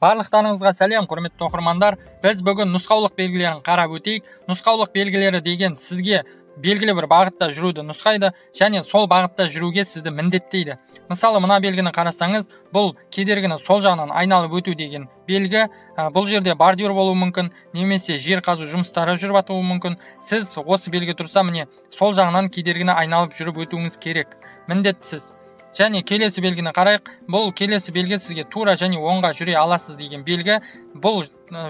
Барлықтарыңызға сәлем, құрметті оқырмандар. Біз бүгін нұсқаулық белгілерін қарап өтейік. Нұсқаулық белгілері деген сізге белгілі бір бағытта жүруді нұсқайды және сол бағытта жүруге сізді міндеттейді. Мысалы, мына белгіні қарасаңыз, бұл кедергіні сол жағынан айналып өту деген белгі. Бұл жерде бордюр болуы мүмкін, немесе жер қазу жұмыстары жүріп жатуы мүмкін. Сіз осы белгі тұрса, міне, сол жағынан кедергіні айналып жүріп өтуіңіз керек. Міндеттісіз. Және келесі белгіні қарайық. Бұл келесі белгі сізге тура және оңға жүре аласыз деген белгі. Бұл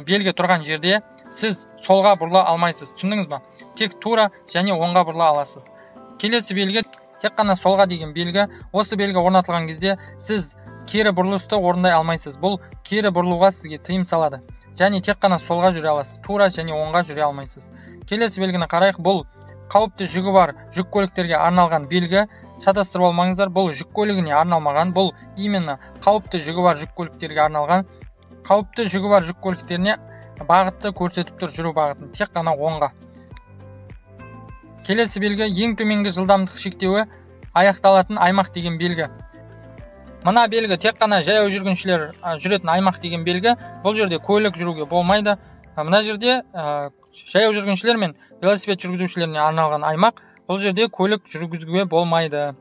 белгі тұрған жерде сіз солға бұрыла алмайсыз. Түсіндіңіз ба? Тек тура және оңға бұрыла аласыз. Келесі белгі тек қана солға деген белгі. Осы белгі орнатылған кезде сіз кері бұрылысты орындай алмайсыз. Бұл кері бұрылуға сізге тыйым салады. Және тек қана солға жүре аласыз. Тура және оңға жүре алмайсыз. Келесі белгіні қарайық. Бұл қауіпті жүгі бар жүк көліктерге арналған белгі. Шатастырып алмаңыздар, бұл жүк көлігіне арналмаған, бұл именно қауіпті жүгі бар жүк көліктерге арналған. Қауіпті жүгі бар жүк көліктеріне бағытты көрсетіп тұр, жүру бағытын, тек қана оңға. Келесі белгі ең төменгі жылдамдық шектеуі аяқталатын аймақ деген белгі. Мына белгі тек қана жаяу жүргіншілер жүретін аймақ деген белгі. Бұл жерде көлік жүруге болмайды. Мына жерде жаяу жүргіншілер мен велосипед жүргізушілеріне арналған аймақ. Бұл жерде көлік жүргізуге болмайды.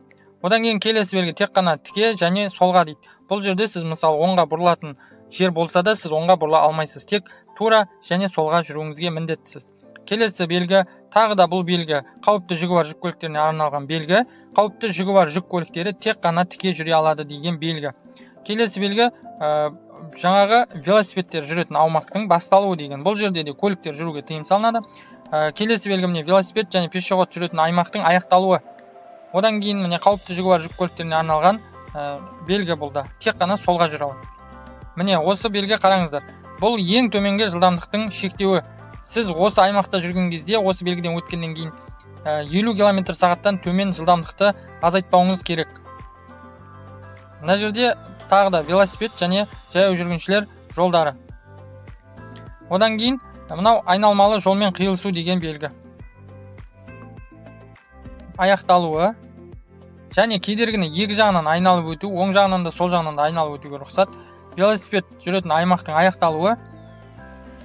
Одан кейін келесі белгі тек қана тіке және солға дейді. Бұл жерде сіз мысалы оңға бұрылатын жер болса да, сіз оңға бұрыла алмайсыз. Тек тура және солға жүруіңізге міндеттісіз. Келесі белгі, тағы да бұл белгі қауіпті жүгі бар жүк көліктеріне арналған белгі. Қауіпті жүгі бар жүк көліктері тек қана тіке жүре алады деген белгі. Келесі белгі жаңағы велосипедтер жүретін аумақтың басталуы деген. Бұл жерде де көліктер жүруге тыйым салынады. Келесі белгі міне велосипед және пешеход жүретін аймақтың аяқталуы. Одан кейін міне қауіпті жүгі бар жүк көліктеріне арналған белгі бұл да. Тек қана солға жүре алады. Міне осы белгі қараңыздар. Бұл ең төменгі жылдамдықтың шектеуі. Сіз осы аймақта жүрген кезде, осы белгіден өткеннен кейін 50 км сағаттан төмен жылдамдықты азайтпауыңыз керек. Мына жерде тағы да велосипед және жаяу жүргіншілер жолдары. Одан кейін мынау айналмалы жолмен қиылысу деген белгі. Аяқталуы және кедергіні екі жағынан айналып өту, оң жағынан да сол жағынан да айналып өтуге рұқсат. Велосипед жүретін аймақтың аяқталуы.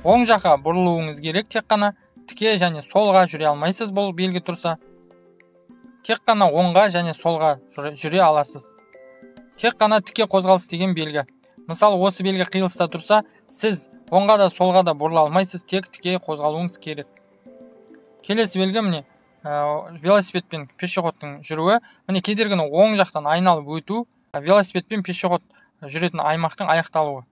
Оң жаққа бұрылуыңыз керек, тек қана тіке және солға жүре алмайсыз бұл белгі тұрса. Тек қана оңға және солға жүре аласыз. Тек қана тіке қозғалыс деген белгі. Мысалы, осы белгі қиылыста тұрса, сіз оңға да солға да бұрыла алмайсыз, тек тіке қозғалуыңыз керек. Келесі белгі міне велосипед пен пешеходтың жүруі. Міне кедергіні оң жақтан айналып өту, велосипед пен пешеход жүретін аймақтың аяқталуы.